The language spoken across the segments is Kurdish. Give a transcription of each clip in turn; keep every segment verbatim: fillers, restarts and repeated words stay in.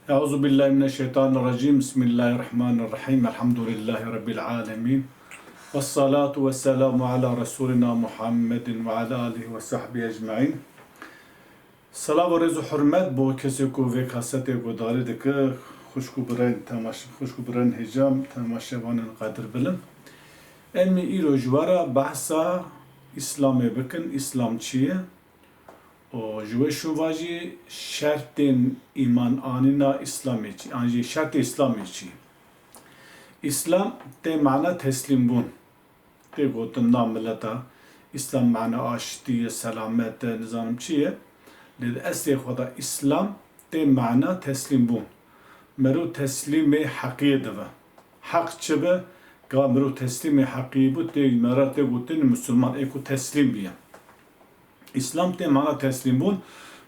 Euzu billahi mineşşeytanirracim. Bismillahirrahmanirrahim. Elhamdülillahi Rabbil alemin. Vessalatu vesselamu ala Resulina Muhammedin ve ala alihi ve sahbihi ecmaîn. Selav û rêz û hurmet bo kesê ku vê kasetê guhdarî dike, xwişk û birên temaş-, xwişk û birên hêja, temaşevanên qedirbilind. Em ê îro ji we re behsa Îslamê bikin, Îslam çi ye? Û ji wê şûva jî şertên îman anîna Îslamê çi, an jî şertê Îslamê çi? Îslam tê mana teslîmbûn. Tê gotin na mileta Îslam mana aştî ye, selamet e, nizanim çi ye. Lê di eslê xwe de Îslam tê mana teslîmbûn. Meriv teslîmê heqiyê dibe. Heq çi be? Ka meriv teslîmê heqiyê bû, tê mera tê gotin misilman, ê ku teslîm biye. Îslam tê mana teslîmbûn,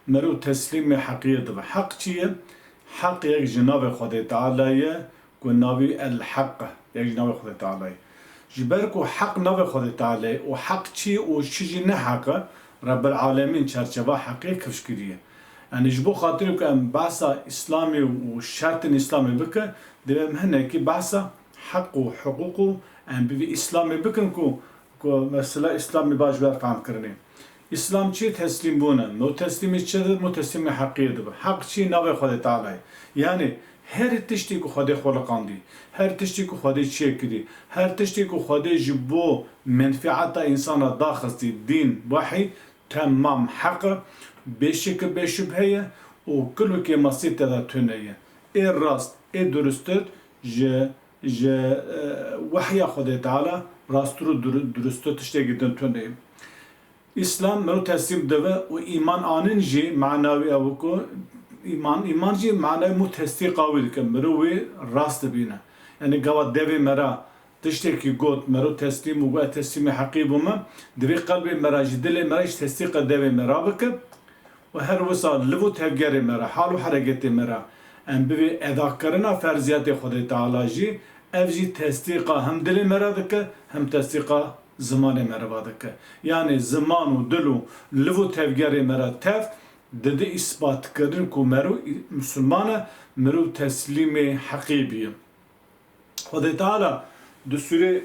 meriv teslîmê heqiyê dibe. Heq çi ye? Heq yek ji navê Xwedê Teala ye, ku navî El-Heq e, yek ji navê Xwedê Teala ye. Ji ber ku Heq navê Xwedê Teala ye û Heq çi ye û çi jî ne Heq e, Rebbil Alemîn çerçeva Heqê kifş kiriye. Yanî ji bo xatirê ku em behsa Îslamê û şertên Îslamê bike, divê em hinekî behsa heq û hiqûq û em bi vî Îslamê bikin ku ku mesela Îslamê baş ber fehm kirinê. Îslam çi? Teslîmbûn e. Mo teslîmê çi de? Mo teslîmê heqiyê dibe. Heq çi? Navê Xwedê Teala ye. Yanî her tiştê ku Xwedê xuliqandî, her tiştê ku Xwedê çêkirî, her tiştê ku Xwedê ji bo menfieta însana daxistî, dîn, wehî, temam heq e, bêşik e, bêşubhe ye û kul û kêmasî te de tune ye. Ê rast, ê durustir ji ji, e, wehya Xwedê Teala rastir û dur-, durustir tiştekî din tune ye. Îslam meriv teslîm dibe û îman anin jî mana wî ew ku îman, îman jî manayê mû tesdîqa wî dike, meriv wî rast dibîne. Yanî gava devê me ra tiştekî got, meriv teslîm û got, ez teslîmê heqî bûme, divê qelbê me ra jî, dilê me ra jî tesdîqa devê me ra bike. Û her wisa liv û tevgerê me re, hal û hereketê me re em bivê edakirina ferziyatê Xwedê Teala jî, ev jî tesdîqa hem dilê me re dike, hem tesdîqa zimanê me re va dike. Yanî ziman û dil û liv û tevgerê me re tev dide îsbatkirin ku meriv misilman e, meriv teslîmê heqî bîye. Xwedê Teala di sûrê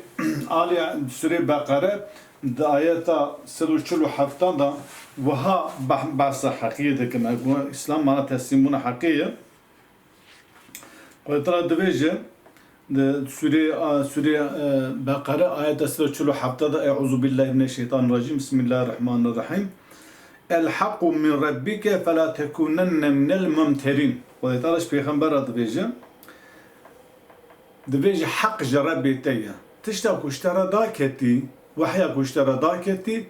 Aliya, di sûrê Beqere, di ayeta sed û çil û heftan de wiha beh-, behsa heqiyê dike. Me got, Îslam mana teslîmbûna heqê ye. Xwedê Teala dibêje, di sûrê, a, sûrê, e, Beqere, ayeta sed û çil û heft de, Euzu billahi mineşşeytanirracim, Bismillahirrahmanirrahim. El haqqu min rabbike fela tekunenne minel mumterîn. Xwedê Teala ji Pêxember re dibêje, Divê ji heq ji Rebbê te ye. Tişta ku ji te re daketî, wehya ku ji te re daketî,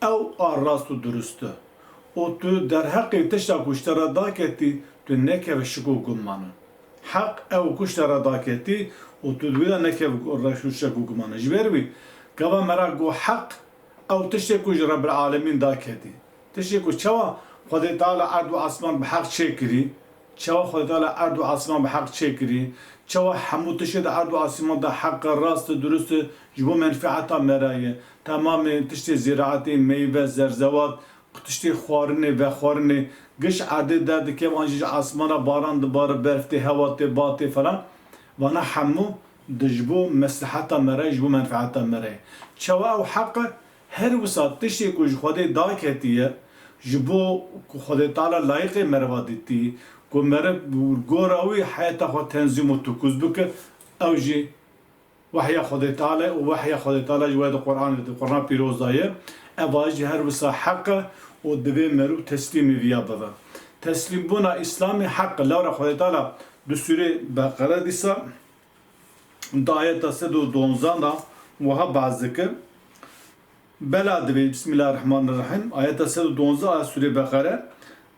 ew a rast û durust e. Û tu derheqê tişta ku ji te re daketî, tu nekeve şik û gumana. Heq ew ku ji te re daketî û tu di wî de nekeve gu-, re-, şik û gumana. Ji ber wî, gava me re got heq, ew tiştê ku ji Rebbil Alemîn daketî. Tiştê ku çawa Xwedê Teala erd û asman bi heq çêkirî, çawa Xwedê Teala erd û asman bi heq çêkirî, çawa hemû tiştê di erd û asman de heq e, rast e, durust e, ji bo menfeeta me re ye. Temamê tiştê zîraetê, meyve, zerzewat, tiştê xwarinê, vexwarinê, giş erdê derdikeve an jî ji asmana baran dibare, berf tê, hewa tê, ba tê falan. Vana hemû di ji bo mesleheta me re, ji bo menfeeta me re ye. Çawa ew heq e? Her wisa tiştê ku ji Xwedê daketiye, ji bo ku Xwedê Teala layiqê meriva dîtî, ku meriv gora wî heyata xwe tenzîm û tukûz bike, ew jî wehya Xwedê Teala ye û wehya Xwedê Teala ji we di Quranê de, Qurana Pîroz de ye. Ev jî her wisa heq e û divê meriv teslîmî viya bibe. Teslîmbûna Îslamê heq e. Lewra Xwedê Teala di sûrê Beqere dîsa Di ayeta sed û donzdan de wiha behs dike. Bela divê, Bismillahirrahmanirrahim, ayeta sed û donzda a Sûrê Beqere,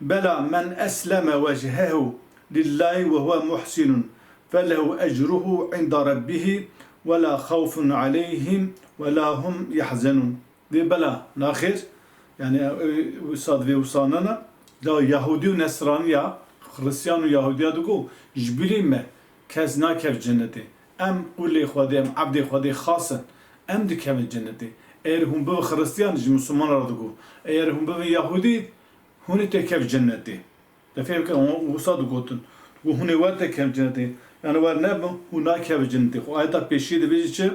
Bela men esleme wechhehu lillahi ve huve muhsinun felehu ecruhu inda rebbihi ve la xawfun aleyhim ve la hum yahzenun. Dê bela, naxêr, yani, e, wisa divê wisa nana, da Yahudî û Nesraniya, Xristiyan û Yahudiya digo, ji bilî me kes nakev cennetê. Em qulê Xwedê, em ebdê Xwedê xas in. Em dikevin cennetê. Eger hûn bibin Xristiyan, ji Misilmanan re digo. Eger hûn bibin Yahudî, hûn ê têkev cennetê. Te fêm kir, hûn wisa digotin. Ku hûn ê werte kevin cennetê. Yani wer nebin, hûn nakevin cennetê. Xwe ayeta pêşî dibêje çi?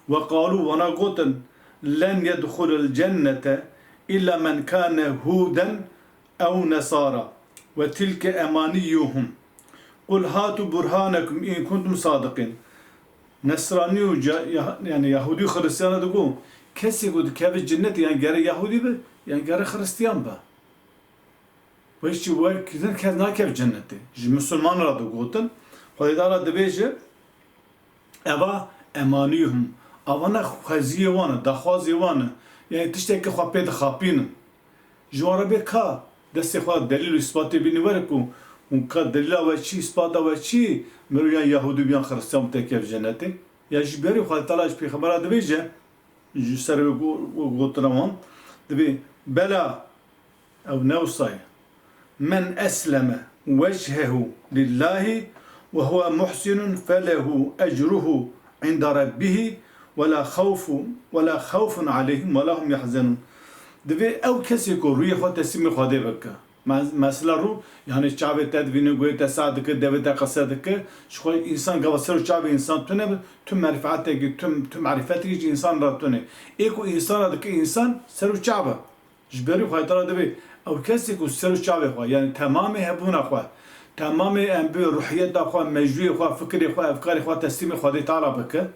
Ve qalû, wana gotin, len yedxulel cennete illa men kane hûden ew nesara ve tilke emaniyuhum. Qul hatu burhanekum in kuntum sadiqin. Nesranî û ca-, ya-, yani Yahudî û Xiristiyana digo, kesê ku dikeve cennetê yan gere Yahudî be, yan gere Xiristiyan be. Wek jî wek din kes nakev cennetê. Ji Misilman re digotin. Xwedê Teala dibêje, eva emanîhum. Avana xweziyê wan e, daxwazê wan e. Yani tiştekî xwe pê dixapînin. Ji wan re bê ka destê xwe delîl û îspatê bînî were ku hûn ka delîla we çi, îspata we çi, mirov yan Yahûdî yan Xiristiyan têkev cennetê. Ya ji berî Xwedê Teala ji Pêxembera dibêje, ji ser wê go-, wê gotina wan, dibê, bela, ew ne wisa ye. Men esleme wechhehu lillahî ve huve muhsinun felehu ecruhu inda rabbihî ve la xawfu-, ve la xawfun aleyhim ve la hum yahzenun. Divê ew kesê ku rûyê xwe teslîmê Xwedê bike. Me-, mesela rû, yani çavê te divîne, guhê te seh dike, devê te qise dike, ji xwe însan gava ser û çavê însan tune be, tu merifetekî, tu, tu merifetekî ji însan re tune. Ê ku însan re dike însan, ser û çav e. Ji berî Xwedê Teala divê ew kesê ku ser û çavê xwe, yani temamê hebûna xwe, temamê em bi ruhiyeta xwe, mejûyê xwe, fikirê xwe, efkarê xwe teslîmê Xwedê Teala bike,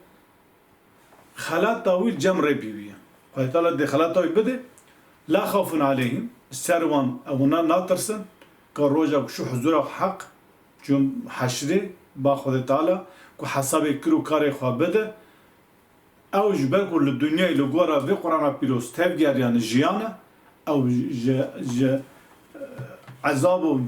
xelata wî cem Rebbî wî ye. Xwedê Teala dê xelata wî bide, la xawfun aleyhim, ser wan ew na-, natirsin, ka roja ku şu huzura heq, çûn heşrê, ba Xwedê Teala, ku hesabê kir û karê xwe bide, ew ji ber ku li dinyayê li gora vê Qur'ana pîroz tevgeriyane jiyane, ew ji, ji, ezab û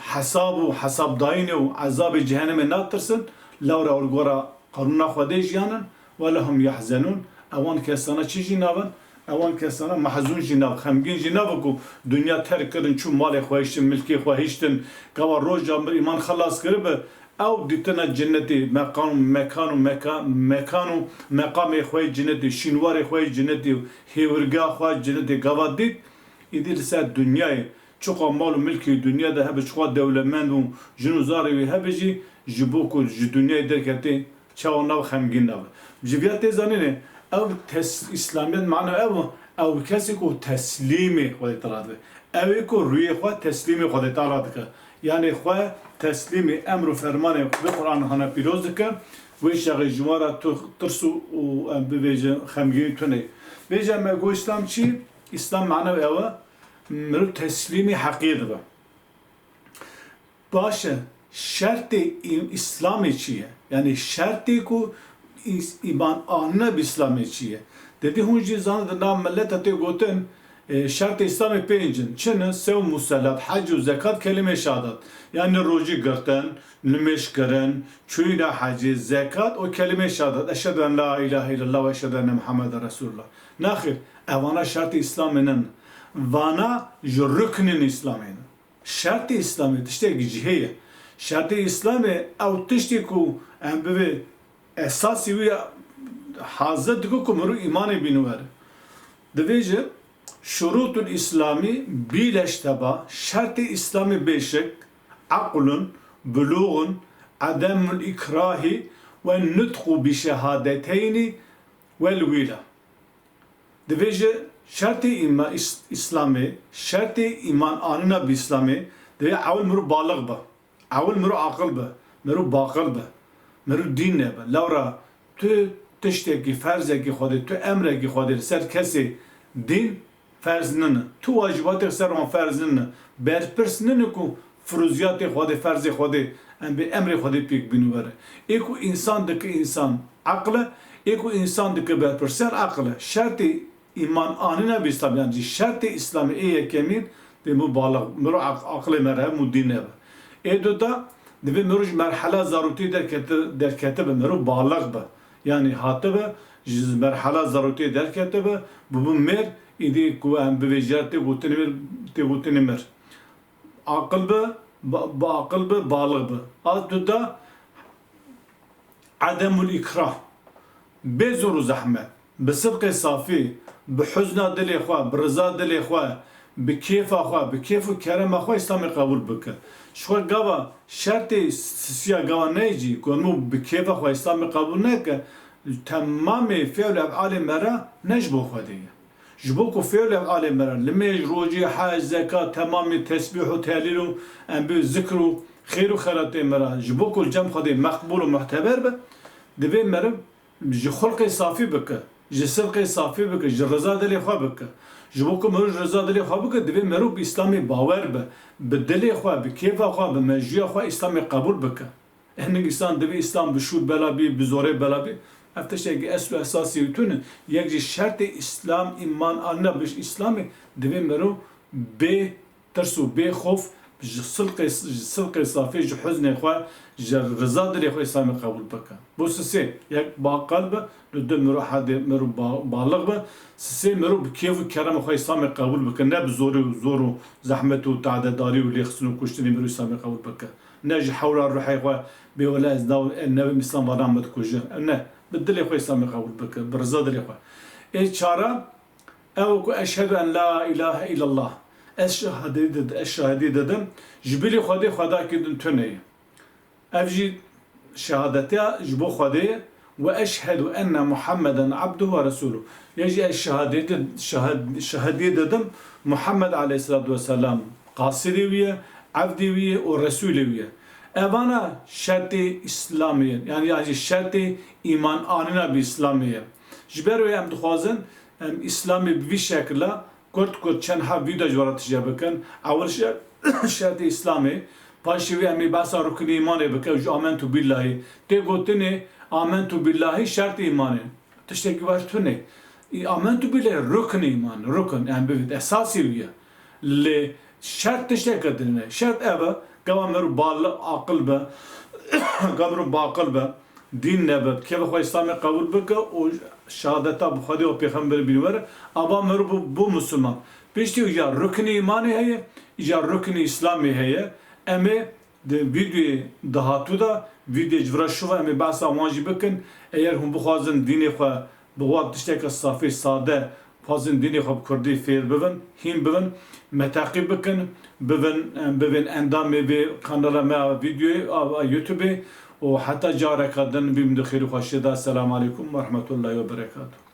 hesab û hesabdayînê û ezabê cehenemê natirsin, lewra ew li gora qanûna Xwedê jiyanin, ve lehum yahzenûn, ewan kesana çi jî nabin? Ewan kesana mehzûn jî nab, xemgîn jî nabin ku dinya terk kirin, çûn malê xwe hiştin, milkê xwe hiştin, gava roja mir îman xelas kiribe, ew dîtina cennetê, meqam, mekan û meka-, mekan û meqamê xwe yê cennetê, şînwarê xwe yê cennetê, hêwirgeha xwe cennetê gava dît, îdî li ser dinyayê, çiqa mal û milkê dinya de hebe, çiqa dewlemend û jin û zarê wî hebe jî, ji bo ku ji dinyayê derketê, çawa nav xemgîn nabe. Ji vîya tê zanînê, ew tes-, îslamiyet mana ew, ew kesê ku teslîmê Xwedê Teala dibe. Ew ê ku rûyê xwe teslîmê Xwedê Teala dike. Yanê xwe teslîmê emr û fermanê vê Qur'an hana pîroz dike. Wê şexê ji wan re tu tirs û, û em bibêjin xemgînî tune. Bêje me got Îslam çi? Îslam mana ew e, mirov teslîmê heqiyê dibe. Baş e, şertê î-, Îslamê çi ye? Yanî şertê ku îs-, îman anîna bi Îslamê çi ye? Dedî hûn jî zanin di nav mileta tê gotin, e, şertê Îslamê pênc in. Çi ne? Sew, muselat, hec û zekat, kelîmê şehadat. Yanî rojî girtin, nimêj kirin, çûyîna hecê, zekat û kelîmê şehadat. Eşhedü en la îlahe îllallah ve eşhedü enne Muhammeden Resulullah. Nexêr, evana şertê Îslamê nin. Vana ji ruknên Îslamê nin. Şertê Îslamê tiştekî cihê ye. Şertê Îslamê ew tiştê ku em bivê esasî wî hazir dike ku mirov îmanê bîne were. Divêje, şurûtul Îslamî bîleşteba, şertê Îslamê bêşik, eqlun, buluğun, edemul îkrahî ve nutqu bi şehadeteynî vel wîla. Divê ji şertê îma-, îs-, Îslamê, şertê îman anîna bi Îslamê, divê ewil mirov balix be. Ewil mirov aqil be, mirov baqil be, mirov dîn nebe. Lewra tu tiştekî, ferzekî Xwedê, tu emrekî Xwedê li ser kesê dîn ferz nine. Tu wacibatê ser wan ferz nine. Berpirs nine ku firuziyatê Xwedê, ferzê Xwedê, em bê emrê Xwedê pêk bîne were. Ê ku însan dike însan eqil e, ê ku însan dike berpirsiyar eqil e. Şertê îman anîna bi Îslam, yan jî şertê Îslamê ê yekemîn, dê mirov balix, mirov aq-, aqilê me re hebe, mirov dîn nebe. Ê duda, divê mirov ji merhela zarokî derketi-, derketibe, mirov balix be. Yanî hatibe, ji merhela zarokî derketibe, bûbe mêr, îdî ku em bivê jiyar tê gotinê mir, tê gotinê mir. Aqil be, ba-, bi aqil be, balix be. A duda, edemul îkrah. Bê zor û zehmet. Bi sidqê safî, bi huzna dilê xwe, bi riza dilê xwe, bi kêfa xwe, bi kêf û kerema xwe Îslamê qebûl bike. Ji xwe gava şertê sisiya gava neyê jî, ku hemû bi kêfa xwe Îslamê qebûl neke, temamê fiil û efalê me re ne ji bo Xwedê ye. Ji bo ku fiil û efalê me re, nimêj, rojî, hec, zekat, temamê tesbîh û tehlîl û em bi zikr û xêr û xeratê me re, ji bo ku li cem Xwedê meqbûl û muhteber be, divê meriv ji xulqê safî bike, ji sidqê safî bike, ji riza dilê xwe bike. Ji bo ku mirov ji riza dilê xwe bike, divê mirov bi Îslamê bawer be, bi dilê xwe, bi kêfa xwe, bi mejûya xwe Îslamê qebûl bike. Hinek însan divê Îslam bi şûr bela bî, bi zorê bela bî. Ev tiştekî esl û esasî û tune. Yek ji şertê Îslam, îman anîna bi Îslamê, divê mero bê tirs û bê xof ji silqê, ji silqê safê, ji huznê xwe, ji riza dilê xwe Îslamê qebûl bike. Bo sisê, yek baqil be, du, du mero hedê, mero ba-, balix be, sisê mero bi kêf û kerema xwe Îslamê qebûl bike, ne bi zorê û zor û zehmet û tadedarî û lêxistin û kuştinê mero Îslamê qebûl bike. Ne ji hewla ruhê xwe bê wele ez nav, e, nevim Îslam va nam min dikuje. Ew ne. Bi dilê xwe Îslamê qebûl bike, bi riza dilê xwe. Ê çara, ew ku eşhedû en la îlahe îllallah. Ez şahadetî did-, ez şahidî didim, ji bilî Xwedê xwedakî din tune ye. Ev jî şehadetiya ji bo Xwedê ye. Ve eşhedû enne Muhammeden abduhu ve resûlû. Ya jî ez şehadetî, şehad-, şehadiyê didim, Muhammed aleyhisselatu vesselam qasidê wî ye, evdê wî ye û resûlê wî ye. Evana şertê Îslamê ye. Yani, yani şertê îman anîna bi Îslamê ye. Ji ber wê em dixwazin, em Îslamê bi vî şekila Kurt kurt çend heb vîdeo ji we re tije bikin. Ewil şer-, şertê Îslamê, paşê wî em ê behsa ruknê îmanê bikin, ji amentu billahî. Tê gotinê amentu billahî şertê îmanê. Tiştekî wer tune. Î amentu billahî ruknê îman, rukn, em bivît, esasî wî ye. Lê şert tişteke din e. Şert ev e, gava mero bal-, aqil be, gava mero baqil be. Dîn nebe, bi kêfa xwe Îslamê qebûl bike û şehadeta bi Xwedê û Pêxemberê bîne were, ava meriv bû, bû misilman. Piştî îcar ruknê îmanê heye, îcar ruknê Îslamê heye. Em ê di vîdeoyê dahatû de, vîdeoyê ji vir re şûve, em ê behsa wan jî bikin. Eger hûn bixwazin dînê xwe bi wan tişteke safî, sade, xwazin dînê xwe bi kurdî fêr bibin, hîn bibin, me teqîb bikin, bibin, bibin endamê vê kanala me a vîdeoyê, a, a YouTubeê û heta careka din bîm di xêr û xweşiyê de. Selamu aleykum ve rahmetullahi ve berekatuhu.